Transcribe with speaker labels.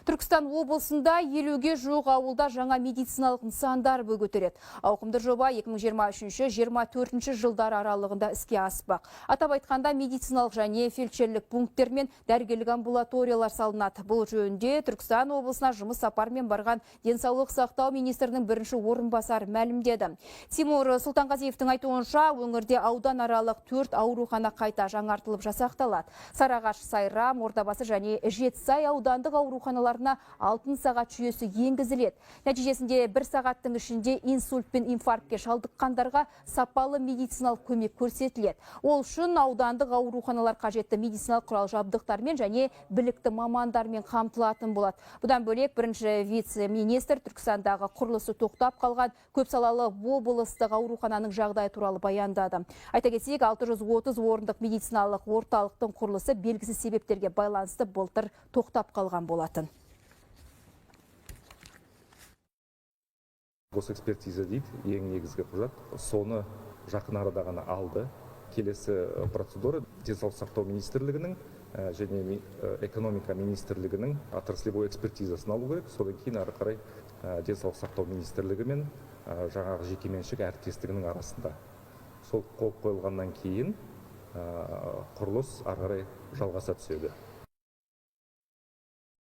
Speaker 1: Түркістан облысында 50-ге жуық ауылда жаңа медициналық нысандар бой көтереді. Ауқымды жоба 2023-24 жылдар аралығында іске аспақ. Атап айтқанда, медициналық және фельдшерлік пункттер мен дәрігерлік амбулаториялар салынады. Бұл жөнінде Түркістан облысына жұмыс сапармен барған денсаулық сақтау министрінің бірінші орынбасары мәлімдеді. Тимур Сұлтанғазиевтің айтуынша, өңірде ауданаралық 4 аурухана қайта жаңартылып жасақталады. Сарыағаш, Сайрам, Ордабасы және Жетісай аудандық ауруханаларына алтын сағат жүйесі енгізіледі. Нәтижесінде бір сағаттың ішінде инсульт пен инфарктке шалдыққандарға сапалы медициналық көмек көрсетіледі. Ол үшін аудандық ауруханалар қажетті медициналық құрал жабдықтармен және білікті мамандармен қамтылатын болады. Бұдан бөлек бірінші вице-министр Түркістандағы құрылысы тоқтап қалған көпсалалы облыстық аурухананың жағдайы туралы баяндады. Айта кетсек, 630 орындық медициналық орталықтың құрылысы белгісіз себептерге байланысты былтыр тоқтап қалған болатын.
Speaker 2: Госэкспертиза дейді, ең негізгі құжат. Соны жақын арада ғана алды. Келесі процедура денсаулық сақтау министрлігінің және экономика министрлігінің отраслевой экспертизасын алу керек. Содан кейін ары қарай денсаулық сақтау министрлігі мен жаңағы жекеменшік әріптестігінің арасында. Сол қол қойылғаннан кейін құрылыс ары қарай жалғаса түседі.